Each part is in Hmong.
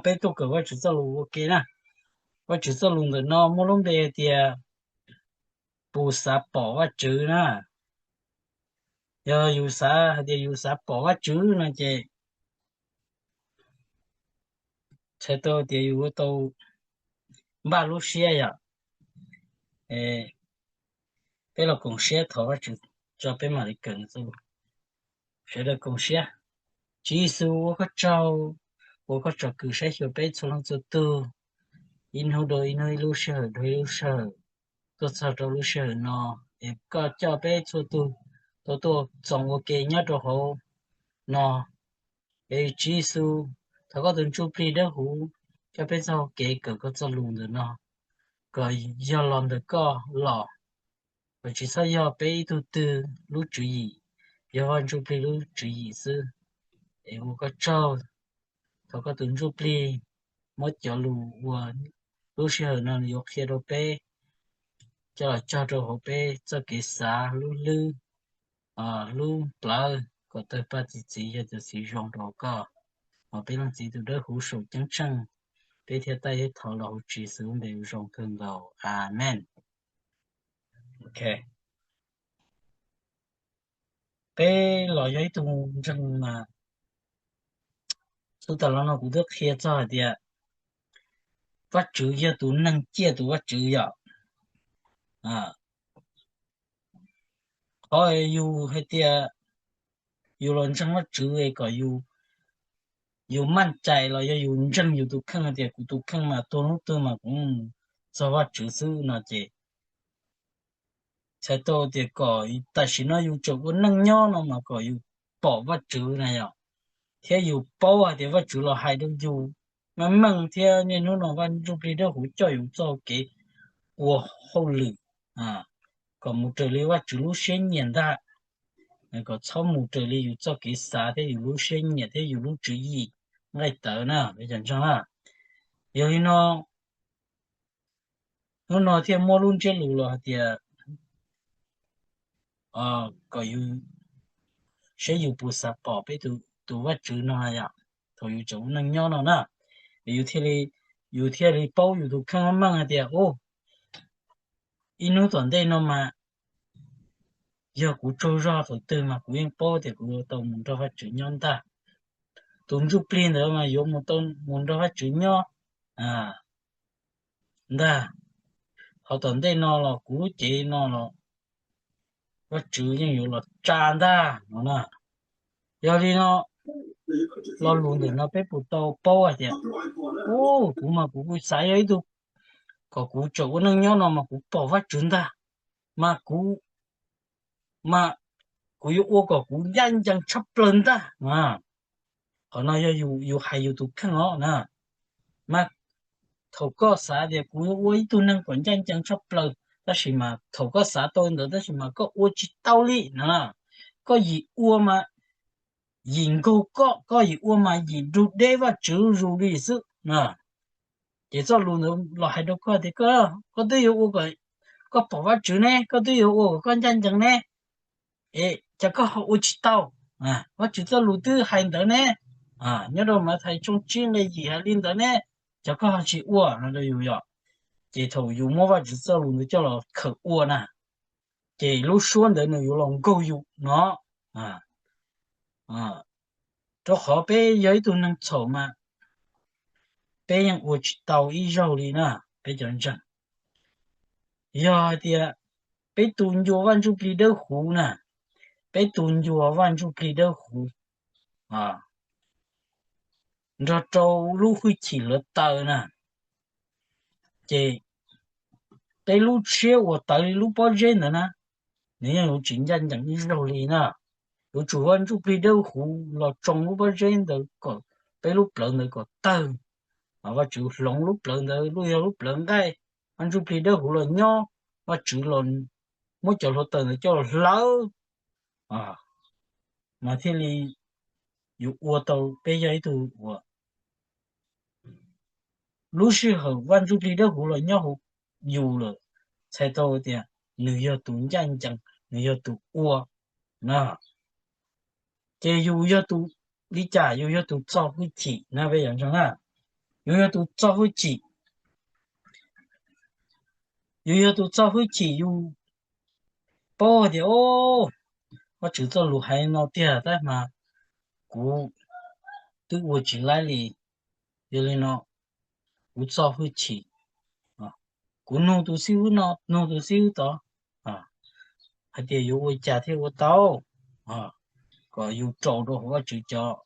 Peb tuaj kawm Vajtswv txoj lus ua ke na. Vajtswv txoj lus ntawm no muaj lub npe hais tias pus xav pom Vajtswv na. Yog yus xav hais tias yus xav pom Vajtswv no ces txhais tau tias yus yuav tau npaj lub siab yom. Peb los koom siab thov Vajtswv tso peb mam li kawm nws txoj lus. Sawv daws koom siab. Tswv Yexus, ua koj tsaug, ua koj tsom kwm saib xyuas peb txhua leej txhua tug, ib hnub dua ib hnub, ib lub sij hawm dua ib lub sij hawm, tuaj txog rau lub sij hawm no, es koj coj peb txhua tug tau tuaj txoos ua ke nyob rau hauv no. Es Tswv Yexus, thov koj tus Ntsuj Plig Dawb Huv coj peb txoj hau kev kawm koj txoj lus ntawm no kom yog los ntawm koj los, kom tsis txhob yog peb ib tug twg lub tswv yim, yog Vaj Ntsuj Plig lub tswv yim xwb. Es ua koj tsaug, thov koj tus Ntsuj Plig muab cov lus uas lub sij hawm no nws yuav qhia rau peb coj los cog rau hauv peb txoj kev xav, lub hlwb, lub plawv, kom tawg paj txi txiv yog cov txiv zoo rau koj. Mas peb Leej Txiv tus Dawb Huv saum ceeb tsheej, peb thiaj taij thiab thov los hauv Tswv Yexus lub npe uas zoo kawg nkaus. Amees. Peb los yog ib tug ntseeg mas, xub tas los no kuv twb qhia txog hais tias Vajtswv yog tus neeg ciaj tus Vajtswv yom. Qhov yus hais tias yus los ntseeg Vajtswv es kom yus maj cai los yog yus ntseeg yus tus kheej hais tias kuv tus kheej mas tuag hnub twg mas kuv txog Vajtswv xwb no ces txhais tau tias kom tam sim no yus tseem ua neej nyob no mas kom yus pom Vajtswv na yom, thiab yus paub hais tias Vajtswv los hais rau yus meej meej thiab niaj hnub no Vaj Ntsuj Plig Dawb Huv coj yus txoj kev ua hauj lwm kom mus raws li Vajtswv lub siab nyiam ntag, kom txhob mus raws li yus txoj kev xav thiab yus lub siab nyiam thiab yus lub tswv yim nqaij tawv na peb cov ntseeg na. Yog li no hnub no thiaj muab lub ntsiab lus los hais tias kom yus saib yus puas xav pom peb tus Vajtswv no yom, thaum yus tseem ua neej nyob no na. Yus thiaj li, yus thiaj li paub yus tus kheej meej hais tias ub, ib hnub tom ntej no mas yog kuv tsaug zog thaum twg mas kuv yeej paub tias kuv yuav tau mus nrog Vajtswv nyob ntag. Tus ntsuj plig ntawd mas yuav mus tau mus nrog Vajtswv nyob ntag. Ho tom ntej no los kuv lub cev no los Vajtswv yeej yuav los tsa ntag no na. Yog li no lo lus ntawm no peb puas tau paub hais tias ub, kuv mas kuv kuj xav yog ib tug, kom kuv tseem ua neej nyob no mas kuv pom Vajtswv ntag, mas kuv, mas kuv yuav ua kom kuv ncaj ncees tshaj plaws ntag. Qhov no yog yus hais yus tus kheej os na. Mas thaum koj xav tias kuv yuav ua ib tug neeg kom ncaj ncees tshaj plaws, tab sis mas thaum koj xav tau li ntawd tab sis mas koj ua tsis tau li no. Koj yim ua mas yim nkaug koj, koj yim ua mas yim nrug deb Vajtswv zus li xwb na. Ces txoj lus ntawd los hais rau koj tias koj twb yuav ua kom koj pom Vajtswv ne, koj twb yuav ua kom koj ncaj ncees ne, es cas koj ho ua tsis tau? Vajtswv txoj lus twb hais ntawd ne, nyob rau Mathais tshooj tsib nqe yim hais li ntawd ne, cas koj ho tsis ua no rau yus yom? Ces thaum yus muab Vajtswv txoj lus ntawd coj los khaws ua na, ces lub suab ntawd nws yuav los nkaug yus no. Rau qhov peb yog ib tug neeg txhaum mas peb yeej ua tsis tau ib zaug li na, peb cov ntseeg. Yog hais tias peb tus ncua Vaj Ntsuj Plig Dawb Huv na, peb tus ncua Vaj Ntsuj Plig Dawb Huv nrog rau lub hwj chim hluav taws na, ces peb lub siab uas tawv li lub pob zeb ntawd na, nws yeej yuav tsis ncaj ncees ib zaug li na. Yuav tsum Vaj Ntsuj Plig Dawb Huv los tsoo lub pob zeb ntawd kom peb lub plawv ntawd kom tawg. Vaj Tswv hloov lub plawv ntawd, lub yog lub plawv nqaij, Vaj Ntsuj Plig Dawb Huv los nyob, Vaj Tswv los muab cov hluav taws ntawd coj los hlawv, mas thiaj li yus ua tau peb yog ib tug uas lub sij hawm Vaj Ntsuj Plig Dawb Huv los nyob hauv yus lawm, txhais tau tias nws yog tus ncaj ncees, nws yog tus ua na. Ces yus yog tus li cas? Yus yog tus txo hwj chim na peb yog ntseeg na. Yus yog tus txo hwj chim, yus yog tus txo hwj chim, yus paub hais tias, o, Vajtswv txoj lus hais no tiag tab mas kuv twb ua tsis laib li. Yog li no kuv txo hwj chim, kuv nug tus xib hwb no, nug tus xib hwb tod, hais tias yuav ua cas thiaj ua tau kom yus raus rau hauv Vajtswv cov,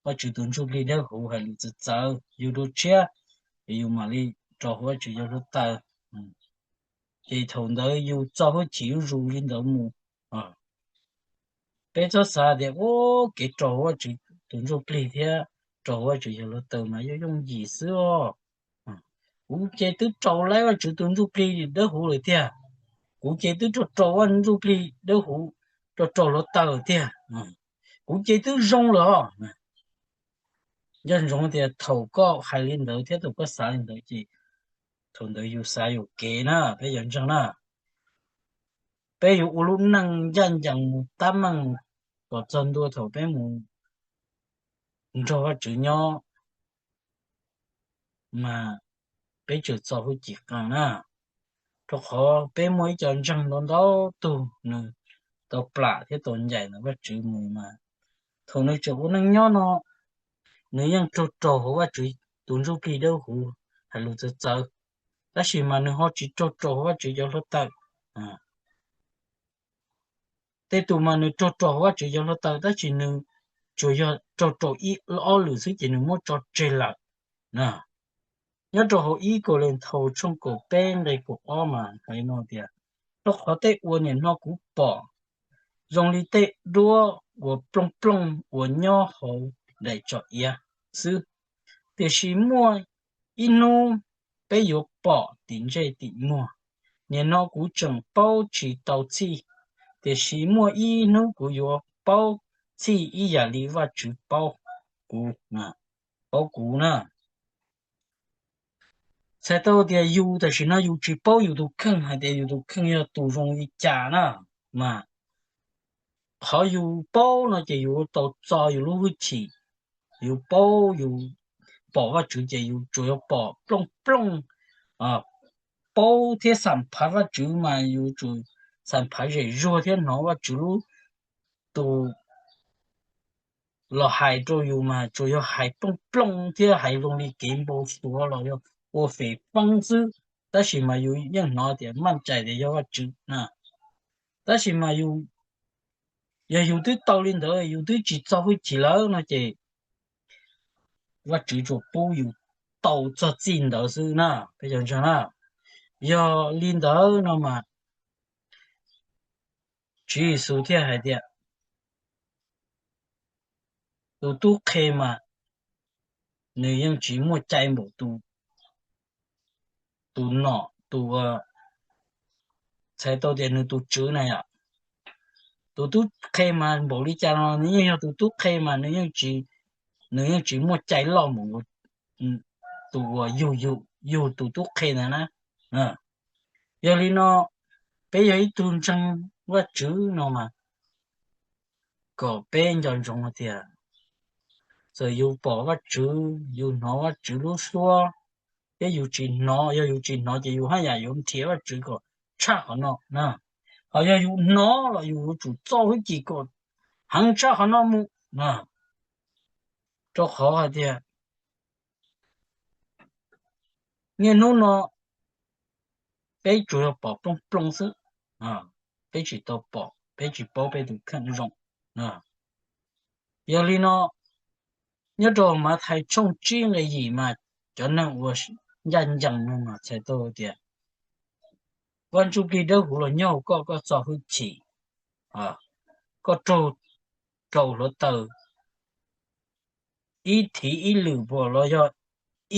Vajtswv tus ntsuj plig dawb huv hais lus txawv txawv, yus dua tshiab, es yus mam li raus hauv Vajtswv cov hluav taws. Ces thaum ntawd yus txo hwj chim zuj zus li ntawd mus. Peb txhob xav tias, u, kev raus hauv Vajtswv tus ntsuj plig thiab raus hauv Vajtswv cov hluav taws mas yooj yooj yim xwb os. Kuv ces twb raus laib Vajtswv tus ntsuj plig dawb huv lawm tiag, kuv ces twb raus raus Vaj ntsuj plig dawb huv, raus raus hluav taws tiag, kuv ces twb zoo lawm os. Nco ntsoov tias thaum koj hais li ntawd thiab thaum koj xav li ntawd ces thaum ntawd yus xav yuam kev na, peb cov ntseeg na. Peb yuav ua lub neej ncaj ncees mus tab meeg kom txog ntua thaum peb mus nrog Vajtswv nyob mas peb tseem txo hwj chim qees na, rau qhov peb muaj ib co ntseeg ntau ntau tug nws tau plam thiab tau ncaim ntawm Vajtswv mus mas thaum nws tseem ua neej nyob no nws yeej raug raug hauv Vajtswv tus ntsuj plig dawb huv hais lus txawv txawv, tab sis mas nws ho tsis raug raug hauv Vajtswv cov hluav taws. Tej tus mas nws raug raug hauv Vajtswv cov hluav taws tab sis nws tsuas yog raug raug ib ob lwm xwb ces nws muab tso tseg lawm. Nyob rau hauv ib Kauleethaus tshooj kaum peb nqe kaum ob mas hais no tias, rau qhov tej uas nim no kuv pom zoo li tej duab uas plooj plooj uas nyob hauv daim tsom iav xwb, tiam sis muaj ib hnub peb yuav pom tim ntsej tim muag. Nim no kuv tseem paub tsis tau txhij, tiam sis muaj ib hnub kuv yuav paub txhij ib yam li Vajtswv paub kuv, paub kuv na. Txhais tau tias yus tam sim no yus tsis paub yus tus kheej hais tias yus tus kheej yog tus zoo li cas na, mas qhov yus paub no ces yus tau txo yus lub hwj chim. Yus paub yus pom Vajtswv ces yus tsuas yog pom plooj plooj, paub thiab xam phav Vajtswv mas yus tsuas xam phav zem zuag thiab hnov Vajtswv lub, tus los hais rau yus mas tsuas yog hais plooj plooj thiab hais zoo li kev npau suav los yog ua fem feeb xwb, tab sis mas yus yeej hnov tias maj cai tias yog Vajtswv na. Tab sis mas yus, yog yus twb tau li ntawd yus twb tsis txo hwj chim lawm no ces Vajtswv tsuas pub yus tau txog txij ntawd xwb na, peb cov ntseeg na. Yog li ntawd no mas Tswv Yexus thiaj hais tias tus tub qhe mas nws yeej tsis muaj cai npaum tus, tus nom tus, txhais tau tias nws tus tswv na yom. Tus tub qhe mas npaum li cas no nws yeej yog tus tub qhe mas nws yeej tsis, nws yeej tsis muaj cai loj npaum tus uas yug, yug tus tub qhe ntawd na. Yog li no peb yog ib tug ntseeg Vajtswv no mas kom peb nco ntsoov hais tias txawm yus pom Vajtswv, yus hnov Vajtswv lub suab, thiab yus tsis hnov, yog yus tsis hnov ces yus haj yam yuav nrhiav Vajtswv kom tshaj qhov no na. Ho yog yus hnov los yus yuav tsum txo hwj chim kom heev tshaj qhov no mus na. Rau qhov hais tias niaj hnub no peb tsuas yog pom plooj plooj xwb, peb tsis tau pom, peb tsis paub peb tus kheej zoo. Yog li no nyob rau Mathais tshooj tsib nqe yim mas cov neeg uas ncaj ncees no mas txhais tau tias Vaj Ntsujplig Dawb Huv los nyob hauv koj, koj txo hwj chim, koj raug rau hluav taws ib thiv ib lwm pom los yog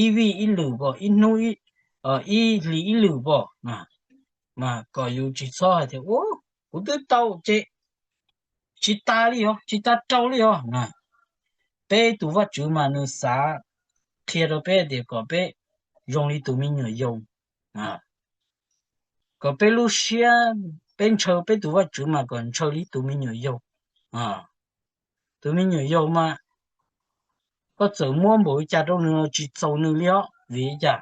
ib vij ib lwm pom, ib hnub ib hlis ib lwm pom, mas kom yus tsis txhob hais tias u, kuv twb tau ces tsis tas li os, tsis tas rau li os. Peb tus Vajtswv mas nws xav qhia rau peb tias kom peb zoo li tus me nyuam yaus, kom peb lub siab, peb ntshaw peb tus Vajtswv mas kom ntshaw li tus me nyuam yaus. Tus me nyuam yaus mas koj txawm muab npaum li cas rau nws los tsis txaus nws li os. Vim li cas?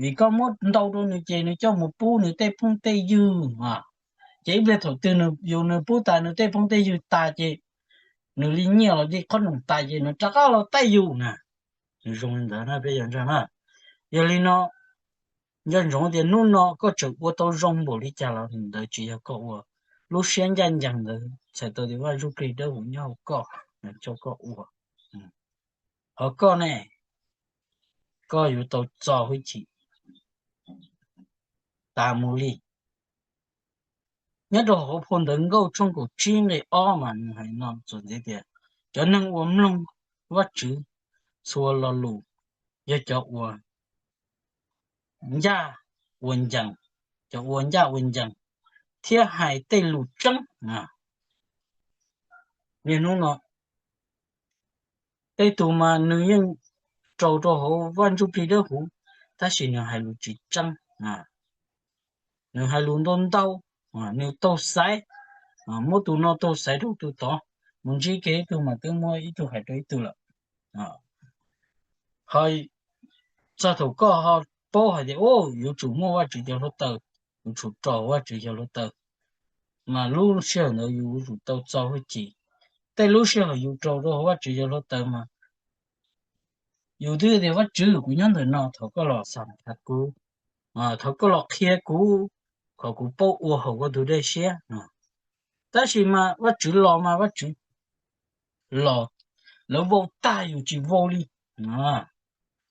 Vim koj muab ntau rau nws ces nws coj mus pub nws tej phooj tej ywg. Ces ib pliag thaum twg nws, yus nws pub tas nws tej phooj tej ywg tas ces nws li nyiaj los li qhob noom tas ces nws rov qab los taij yus na. Nws zoo li ntawd na peb yog ntag na. Yog li no, nco ntsoov tias hnub no koj tseem ua tau zoo npaum li cas los ntawd tsis yog koj ua. Lub siab ncaj ncees ntawd txhais tau tias Vaj Ntsuj Plig dawb huv nyob hauv koj, nws coj koj ua. Ho koj ne, koj yuav tau txo hwj chim tas mus li. Nyob rau hauv phau Ntawv Nkauj tshooj kaum tsib nqe ob mas nws hais no txuas ntxiv tias cov neeg uas mloog Vajtswv txhua lo lus yog cov uas ncaj ua ncees, cov uas ncaj ua ncees thiab hais tej lus tseeb. Niaj hnub no tej tug mas nws yeej raug rau hauv Vaj Ntsuj Plig dawb huv, tab sis nws hais lus tsis tseeb, nws hais lus ntau ntau, nws taug xaiv, muab tus no taug xaiv rau tus tod, mus ntsib kiag ib tug mas twb muab ib tug hais rau ib tug lawm. Ho txog thaum koj ho paub hais tias, o, yuav tsum muaj Vajtswv cov hluav taws, yuav tsum raug Vajtswv cov hluav taws, mas lub sij hawm ntawd yus yuav tsum tau txo hwj chim. Tej lub sij hawm yus raug rau hauv Vajtswv cov hluav taws mas yus twb tias, Vajtswv, kuv nyob ntawm no, thov koj los xam phav kuv, thov koj los qhia kuv kom kuv paub ua haum koj tus dej siab. Tab sis mas Vajtswv los mas Vajtswv los, lawv vau tag yus tsis vau li.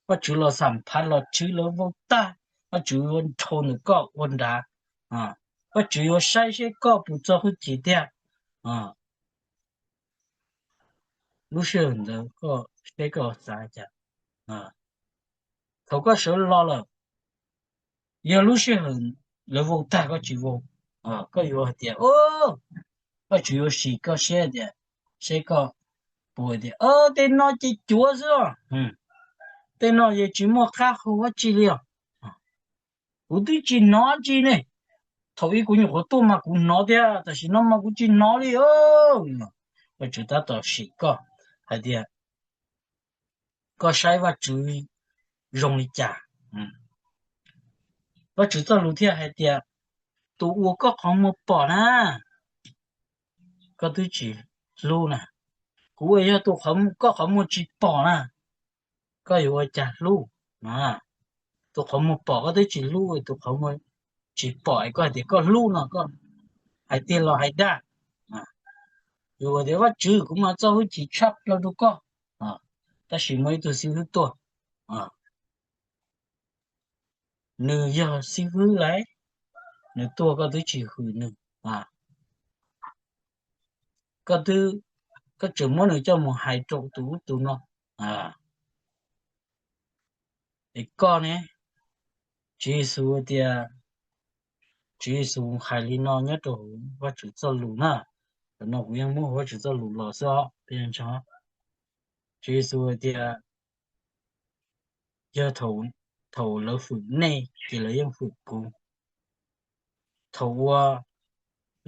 Vajtswv los xam phav los tshwv lawv vau tag, Vajtswv yuav nrhau ntawm koj ua nrad, Vajtswv yuav saib seb koj puas txo hwj chim tiag. Lub sij hawm ntawd koj seb koj xav cas. Thaum koj sawv los lawm, yog lub sij hawm lawv vau tag koj tsis vau, koj yuav hais tias, Vajtswv yuav sim koj siab tias, seb koj puas tias, tej no ces cuav xwb os, tej no yeej tsis muaj qab hau dab tsi li os. Kuv twb tsis hnov dab tsi ne, thaum ub kuv nyuam qhuav tuaj mas kuv hnov thiab, tam sim no mas kuv tsis hnov li. Vajtswv tab tom sim koj hais tias koj saib Vajtswv zoo li cas. Vajtswv txoj lus thiaj hais tias, tus uas koj qhov muag pom na, koj twb tsis hlub na. Kuv uas yog tus koj qhov muag tsis pom na, koj yuav ua cas hlub? Tus qhov muag pom koj twb tsis hlub, tus qhov muag tsis pom es koj hais tias koj hlub no koj hais tiag los hais dag? Yus tias, Vajtswv, kuv mas txo hwj chim tshaj plaws rau koj, tab sis muaj ib tug xib hwb tuaj, nws yog xib hwb lauj, nws tuaj koj twb tsis hwm nws, koj twb, koj tseem muab nws coj mus hais rau tus ub tus no. Es koj ne, Tswv Yexus tias, Tswv Yexus hais li no nyob rau Vajtswv txoj lus na, tam no kuv yeej muab Vajtswv txoj lus los xwb os. Tswv Yexus hais tias, yog thaum lawv hwm nej ces lawv yeej hwm kuv, thaum uas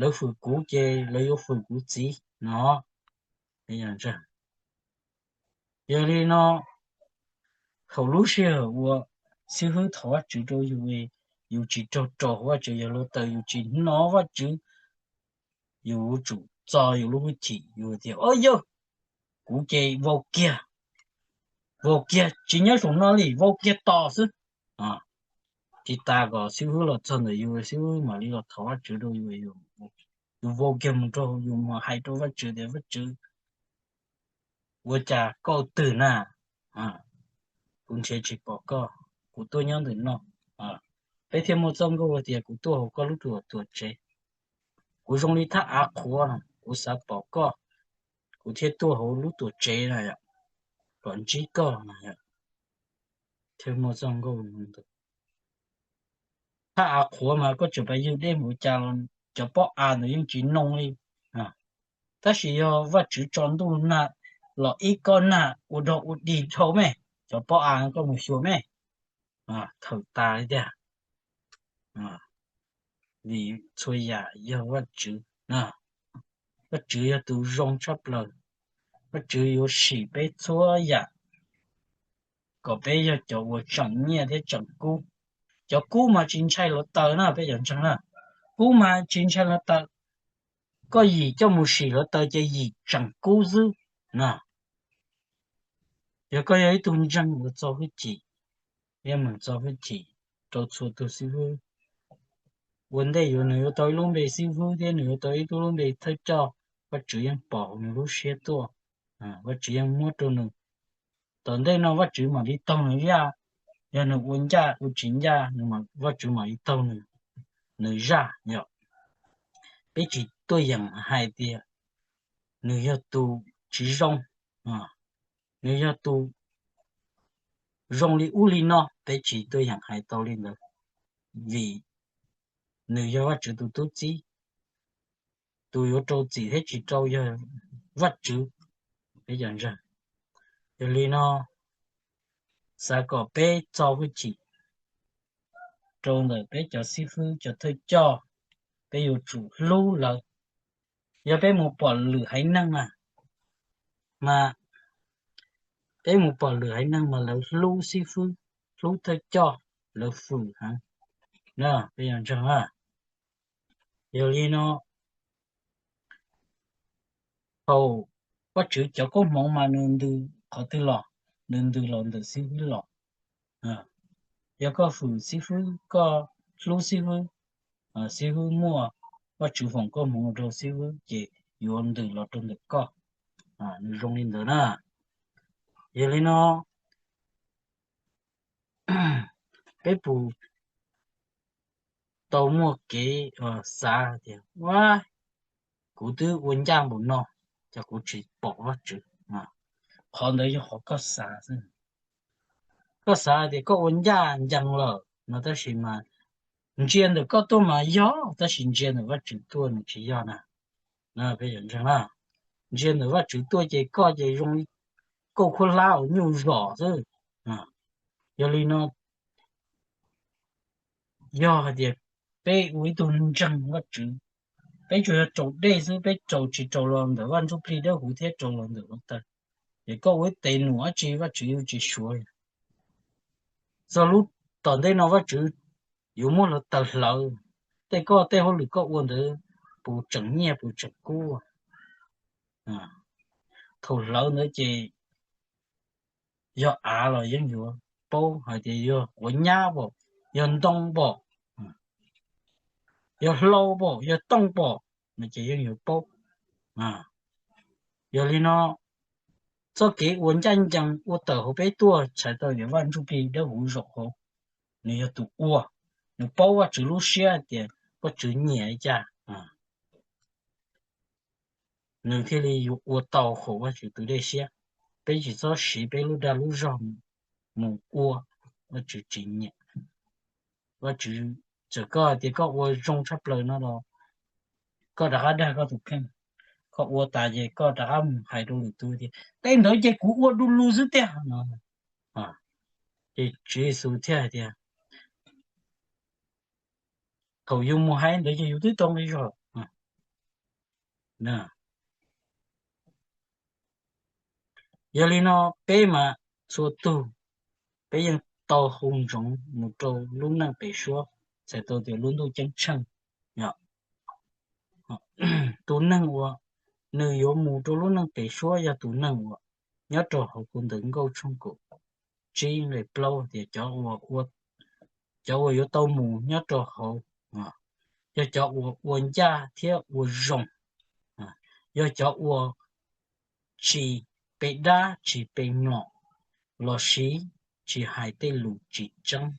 lawv hwm kuv ces lawv yuav hwm kuv Txiv no. Yog li no, thaum lub sij hawm uas xib hwb thov Vajtswv rau yus, yus tsis raug raug Vajtswv yog hluav taws, yus tsis hnov Vajtswv, yus yuav tsum txo yus lub hwj chim, yus tias, o yawg, kuv ces vau kiag, vau kiag tsis nyob saum no li, vau kiag tos xwb. Tsis tas kom xib hwb los txog ntawm yus, xib hwb mam li los thov Vajtswv rau yus, yus vau kiag mus rau yus, mus hais rau Vajtswv tias, Vajtswv, ua cas koj twg na? Kuv nrhiav tsis pom koj, kuv tuaj nyob ntawm no. Peb thiaj muaj txoj nkauj tias, kuv tuaj hauv koj lub tuam tsev. Kuv zoo li thaj av qhuav no, kuv xav pom koj, kuv thiaj tuaj hauv lub tuam tsev na, kom ntsib koj na. Thiaj muaj txoj nkauj, thaj av qhuav mas koj tseem pab ywg dej mus cas los cov pob av ntawd yeej tsis noo li. Tab sis yog Vajtswv tso ntuj nag los ib kob nag ua dog ua dig dhau me, cov pob av koj mus xyuas me, thawm tas li tiag. Vim txhua yam yog Vajtswv. Vajtswv yog tus zoo tshaj plaws, Vajtswv yuav sim peb txhua yam kom peb yog cov uas tseem nyiaj thiab tseem kub. Cov kub mas tsis ntshai hluav taws na, peb cov ntseeg na. Kub mas tsis ntshai hluav taws, koj yim coj mus sim hluav taws ces yim tseem kub xwb na. Yog koj yog ib tug ntseeg uas txo hwj chim, yeej meem txo hwj chim rau txhua tus xib hwb. Ua ntej yuav nws yuav tau ib lub npe xib hwb thiab nws yuav tau ib lub npe thawj coj, Vajtswv yeej pom hauv nws lub siab tuaj. Vajtswv yeej muab rau nws. Tom ntej no Vajtswv mam li taug nws zaj, yog nws ua ncaj ua tsis ncaj, Vajtswv mam li taug nws zaj yom. Peb tsis tuaj yeem hais tias nws yog tus tsis zoo, nws yog tus zoo li ub li no, peb tsis tuaj yeem hais tau li ntawd, vim nws yog Vajtswv tus tub txib. Tus yuav rau txim thiab tsis rau yog Vajtswv, peb cov ntseeg. Yog li no, xav kom peb txo hwj chim rau ntawm peb cov xib hwb cov thawj coj, peb yuav tsum hlub lawv. Yog peb mus pom lwm haiv neeg na, mas peb mus pom lwm haiv neeg mas lawv hlub xib hwb, hlub thawj coj, lawv fwm heev. Peb yuav ntseeg na. Yog li no, thaum Vajtswv cov koob hmoov mas nws ntws qhov twg los? Nws ntws los ntawm xib hwb los. Yog koj fwm xib hwb, koj hlub xib hwb, xib hwb muaj, Vajtswv foom koob hmoov rau xib hwb ces yuav ntws los rau ntawm koj. Nws zoo li ntawd na. Yog li no, peb puas tau muaj kev xav tias, ua, kuv twb ua ncaj npaum no, cas kuv tsis pom Vajtswv? Qhov ntawd yog qhov koj xav xwb. Koj xav tias koj ua ncaj ncees lawm no, tab sis mas ntsia ntawm koj tuaj mas yog, tab sis ntsia ntawm Vajtswv tuaj nws tsis yog na. Ntsia ntawm Vajtswv tuaj ces koj ces zoo li kauj khuab hlab uas nyuj zom xwb. Yog li no, yog hais tias peb ua ib tug ntseeg Vajtswv, peb tsuas yog raus dej xwb, peb raus tsis raus los ntawm Vaj Ntsujplig Dawb Huv thiab raus los ntawm hluav taws, ces koj ua ib tes num dab tsi Vajtswv yuav tsis suav. Txog lub tom ntej no Vajtswv yuav muab hluav taws hlawv tej, koj tej hauj lwm koj ua ntawd puas tseem nyiaj puas tseem kub. Thaum hlawv ntawd ces yog av los yeej yuav paub hais tias yog quav nyab pom, yog ntoo pom, yog hlau pom, yog tooj pom, no ces yeej yuav paub. Yog li no, txoj kev uas ncaj ncees ua tawm hauv peb tuaj txhais tau tias Vaj Ntsujplig Dawb Huv zaum hauv, nws yog tus ua, nws paub Vajtswv lub siab hais tias Vajtswv nyiam li cas, nws thiaj li yuav ua tau haum Vajtswv tus dej siab. Peb tsis txhob siv peb lub dag lub zog mus ua Vajtswv tsis nyiam. Vajtswv, txawm koj hais tias koj ua zoo tshaj plaws no los koj rov qab dag koj tus kheej. Koj ua tas ces koj rov qab mus hais rau lwm tus tias tej ntawd ces kuv ua du lug xwb tiag no. Ces Tswv Yexus thiaj hais tias thaum yus mus hais ntawd ces yus twb tau nqi zog. Yog li no, peb mas txhua tug peb yeej tau hu ntsoov mus rau lub neej pem suab, txhais tau tias lub ntuj ceeb tsheej. Tus neeg uas nws yuav mus rau lub neej pem suab yog tus neeg uas nyob rau hauv Phau Ntawv Nkauj tshooj kaum tsib nqe plaub tias cov uas yuav tau mus nyob rau hauv yog cov uas ua ncaj thiab ua zoo, yog cov uas tsis pe dab tsis pe mlom, lossis tsis hais tej lus tsis tseeb.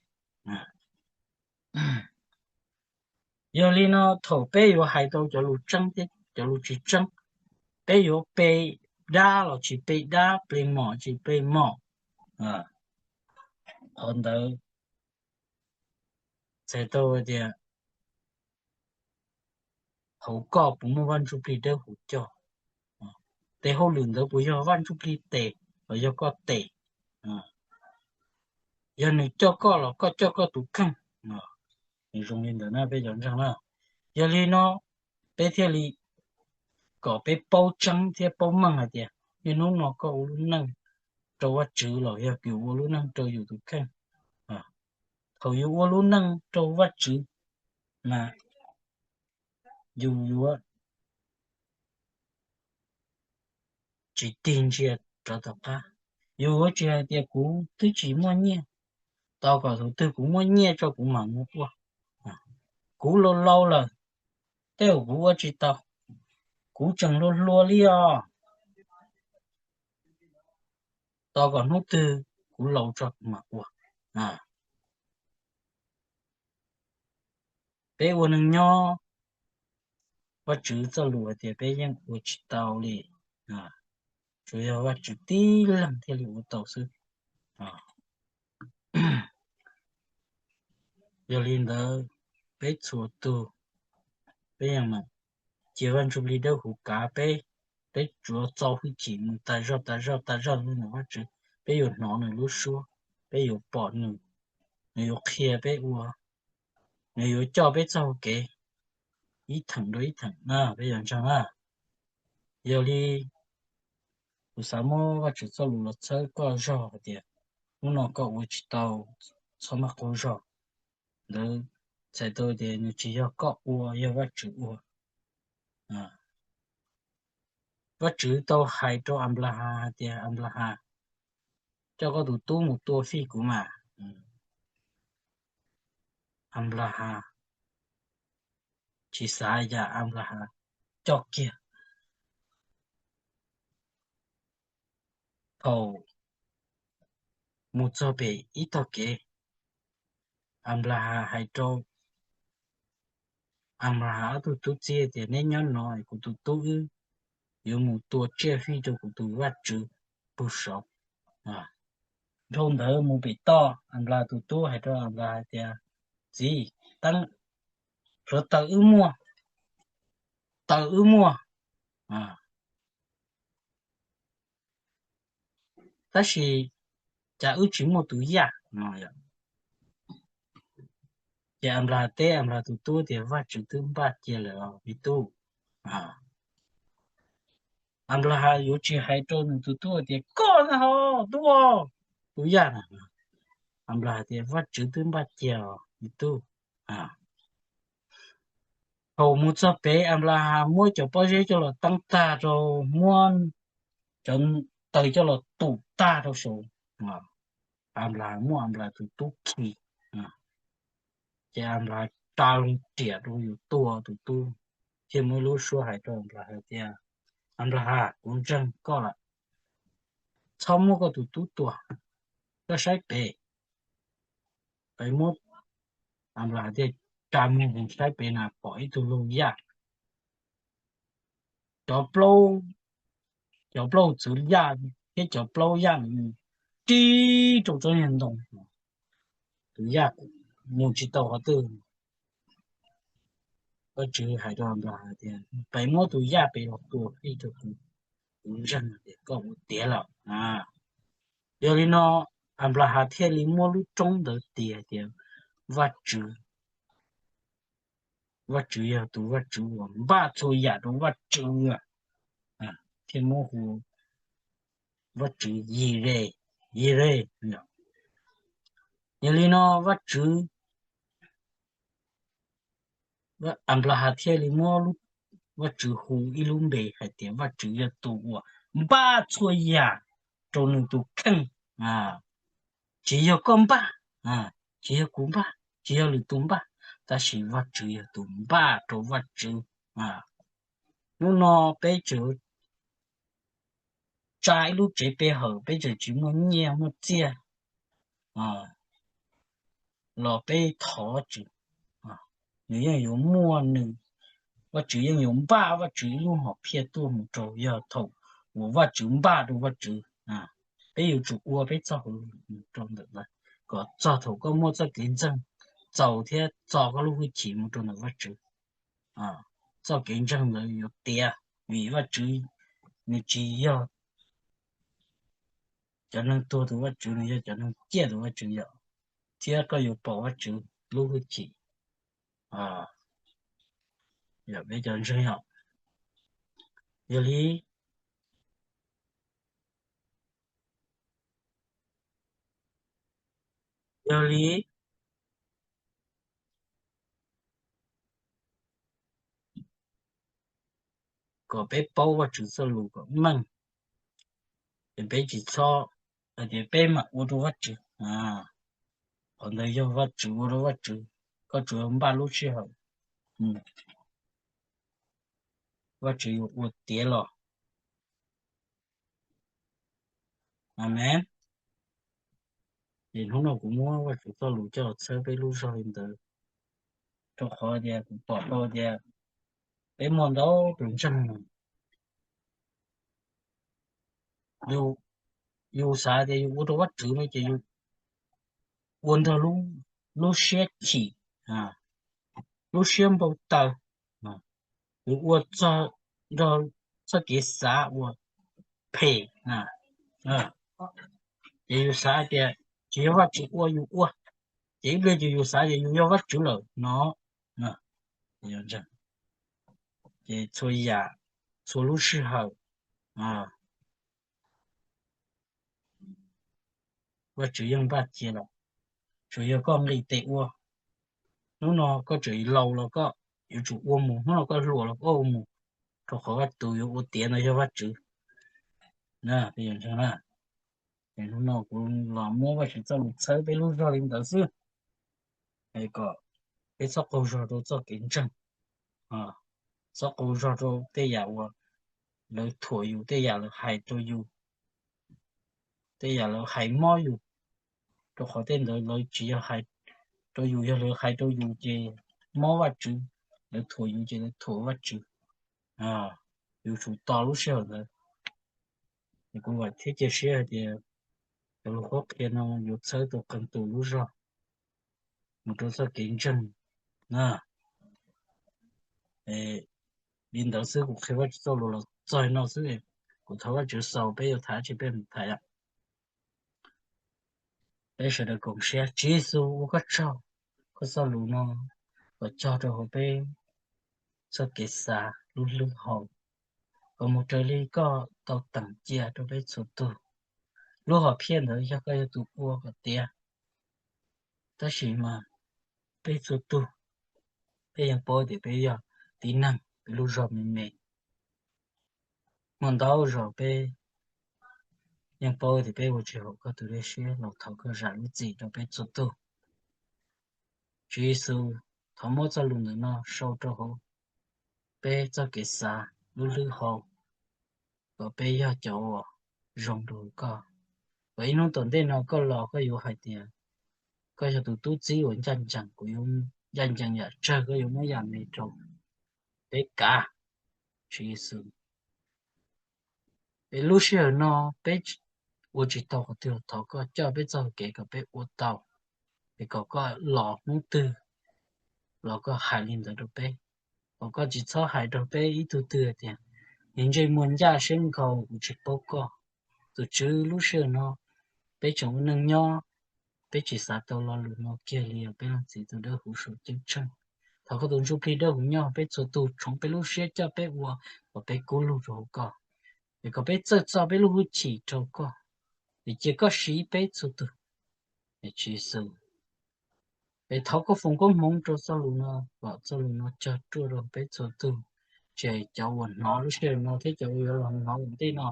Yog li no, thaum peb yuav hais tau cov lus tseeb thiab cov lus tsis tseeb, peb yuav pe dab los tsis pe dab, pe mom tsis pe mom, qhov ntawd txhais tau tias hauv koj puas muaj Vaj Ntsujplig Dawb Huv coj? Tes hauj lwm ntawd puas yog Vaj Ntsujplig tes los yog koj tes? Yog nws coj koj los koj coj koj tus kheej? Nws zoo li ntawd na peb cov ntseeg na. Yog li no, peb thiaj li kom peb paub tseeb thiab paub meej hais tias Niaj hnub no koj ua lub neej rau Vajtswv los yog yus ua lub neej rau yus tus kheej? Thaum yus ua lub neej rau Vajtswv mas yus yuav tsis tig ntsia rov tom qab. Yus yuav tsis hais tias kuv twb tsis muaj nyiaj, tos kom thaum twg kuv muaj nyiaj tso kuv mam mus ua. Kuv laus laus lawm, tej zaum kuv ua tsis tau, kuv tseem hluas hluas li os, tos kom hnub twg kuv laus tso kuv mam ua. Peb ua neeg nyob, Vajtswv txoj lus hais tias peb yeej ua tsis tau li, tsuas yog Vajtswv tib leeg thiaj li ua tau xwb. Yog li ntawd, peb txhua tus, peb yeej cia Vaj Ntsujplig Dawb Huv kav peb, peb tsuav txo hwj chim mus tas zog tas zog tas zog rau ntawm Vajtswv, peb yuav hnov nws lub suab, peb yuav pom nws, nws yuav qhia peb ua, nws yuav coj peb txoj hau kev ib theem rau ib theem na, peb yuav ntseeg na. Yog li kuv xav muab Vajtswv txoj lus los txhawb koj zog hais tias hnub no koj ua tsis tau, txhob maj qaug zog. Ntawd txhais tau tias nws tsis yog koj ua, yog Vajtswv ua. Vajtswv tau hais rau Anplahas hais tias, Anplahas, coj koj tus tub mus tua fij kuv mas. Anplahas tsis xav yam, Anplahas coj kiag. Thaum mus txog pem ib tog kev, Anplahas hais rau Anplahas ob tug tub txib tias, neb nyob no, kuv tus tub wb yuav mus tua tsiaj fij rau kuv tus Vajtswv pug saud. Dhau ntawd mus pem toj, Anplahas tus tub hais rau Anplahas hais tias, txiv, teeb, hluav taws wb muaj, taws wb muaj, tab sis cas wb tsis muaj tus yaj no. Ces Anplahas teb Anplahas tus tub tias, Vajtswv twb npaj cia lawm os me tub. Anplahas yuav tsis hais rau nws tus tub tias, koj na ho tub, tus yaj na. Anplahas tias, Vajtswv twb npaj cia os me tub. Thaum mus txog pem, Anplahas muab cov pob zeb coj los teeb tag rau, muab cov taws coj los tum tag rau saud. Anplahas muab Anplahas tus tub khi, ces Anplahas tsa loo riam rau yus tua tus tub, thiaj muaj ib lub suab hais rau Anplahas hais tias, Anplahas, kuv ntseeg koj lawm, txhob muab koj tus tub tua, koj saib pem. Peb muab, Anplahas thiaj tsa muag saib pem na pom ib tug laug yaj, cov plaub, cov plaub txwv yaj thiab cov plaub yaj tib rau tsob niag ntoo, tus yaj mus tsis tau qhov twg. Vajtswv hais rau Anplahas tias, peb muab tus yaj pem los tua fij rau kuv, kuv ntseeg tias koj ua tiav lawm. Yog li no, Anplahas thiaj li muab lub roob ntawd tis hais tias, Vajtswv, Vajtswv yog tus Vajtswv uas npaj txhua yam rau Vajtswv, thiaj muab hu Vajtswv Yire, Yire. Yog li no, Vajtswv, Anplahas thiaj li muab Vajtswv hu ib lub npe hais tias Vajtswv yog tus uas npaj txhua yam rau nws tus kheej. Tsis yog koj npaj, tsis yog kuv npaj, tsis yog lwm tus npaj, tab sis Vajtswv yog tus npaj rau Vajtswv. Hnub no peb tseem tsa ib lub tsev pe hawm, peb tseem tsis muaj nyiaj muaj txiaj los peb thov Vajtswv, nws yeej yuav muaj nws, Vajtswv yeej yuav npaj Vajtswv ib lub hom phiaj tuaj mus rau, yog thaum uas Vajtswv npaj rau Vajtswv. Peb yuav tsum ua peb txoj hauj lwm mus rau ntawm ntawd kom txog thaum koj muaj txoj kev ntseeg txaus thiab txo koj lub hwj chim mus rau ntawm Vajtswv. Txoj kev ntseeg ntawd yuav tiav, vim Vajtswv nws tsis yog cov neeg tuag tus Vajtswv, nws yog cov neeg ciaj tus Vajtswv yom, thiab koj yuav pom Vajtswv lub hwj chim. Yog peb cov ntseeg yom. Yog li Yog li, kom peb paub Vajtswv txoj lus kom meej, es peb tsis txhob hais tias peb mam ua rau Vajtswv. Qhov ntawd yog Vajtswv ua rau Vajtswv, koj tsuas npaj lub sij hawm. Vajtswv yuav ua tiav los. Amees. Ces hnub no kuv muab Vajtswv txoj lus coj los txhawb peb lub zog li ntawd, rau qhov tias kuv pom tau tias peb muaj ntau tus ntseeg, yus xav tias yus ua rau Vajtswv no ces yus ua nrog lub siab chim, lub siab npau taws, yus ua txog nrog txoj kev xav uas phem na. Ces yus xav tias tsis yog Vajtswv ua yus ua, ces ib pliag ces yus xav tias yus yog Vajtswv lawm no. Ces txhua yam, txhua lub sij hawm, Vajtswv yeej npaj cia lawm, tsuas yog koj nqis tes ua. Hnub no koj tseem laus los koj yuav tsum ua mus, hnub no koj hluas los koj ua mus, rau qhov tus yuav ua tiav ntawd yog Vajtswv. Hnub no kuv los muab Vajtswv txoj lus txhawb peb lub zog li ntawd xwb, es kom peb txhob qaug zog rau txoj kev ntseeg, txhob qaug zog rau tej yam uas lawv thuam yus, tej yam lawv hais rau yus, tej yam lawv hais mob yus, rau qhov tej ntawd lawv tsis yog hais rau yus, yog lawv hais rau yus ces mob Vajtswv, lawv thuam yus ces lawv thuam Vajtswv. Yus tsum tos lub sij hawm ntawd. Ces kuv vam thiab cia siab hais tias cov lus qhuab qhia no yuav txhawb tau qee tus lub zog mus rau txoj kev ntseeg na. Li ntawd xwb, kuv qhia Vajtswv txoj lus los txog no xwb, kuv thov Vajtswv xaus peb yuav tham tsi peb mus tham. Peb sawv daws koom siab. Tswv Yexus, ua koj tsaug, koj txoj lus no kom cog rau hauv peb txoj kev xav lub hlwb hau, kom mus raws li koj tau teem cia rau peb txhua tug. Lub hom phiaj ntawd yog koj yog tus ua kom tiav, tab sis mas peb txhua tug, peb yeej paub tias peb yog tib neeg, peb lub zog me me. Muaj ntau zaus peb yeej paub tias peb ua tsis haum koj tus dej siab los thov koj zam lub txim rau peb txhua tug. Tswv Yexus, thov muab txoj lus ntawm no sau rau hauv peb txoj kev xav lub hlwb hau, kom peb yog cov uas zoo rau koj, kom ib hnub tom ntej no koj los koj yuav hais tias koj yog tus tub txib uas ncaj ncees, kuv yuav ncaj ncees yam tsawg, koj yuav muab yam me rau peb kav. Tswv Yexus, es lub sij hawm no peb ua tsis tau qhov twg los thov koj coj peb txoj hau kev kom peb ua tau, es kom koj los hnub twg los koj hais li ntawd rau peb, kom koj tsis txhob hais rau peb ib tug twg tias, niag ntsej muag ncaj siab nkhaus, kuv tsis paub koj. Tus Tswv, lub sij hawm no peb tseem ua neej nyob, peb tsis xav tau lo lus no kiag li os, peb leej txiv tus dawb huv saum ceeb tsheej. Thov koj tus Ntsuj Plig dawb huv nyob peb txhua tug, tshoov peb lub siab, coj peb ua kom peb kub lug rau hauv koj, es kom peb txawj txo peb lub hwj chim rau koj, es cia koj siv peb txhua tug. Es Tswv Yexus, es thov koj foom koob hmoov rau txoj lus no, kom txoj lus no cog ruaj rau peb txhua tug, tsis hais cov uas hnov lub sij hawm no thiab cov uas yuav los hnov ua ntej no.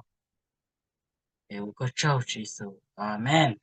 Es ua koj tsaug Tswv Yexus, amees.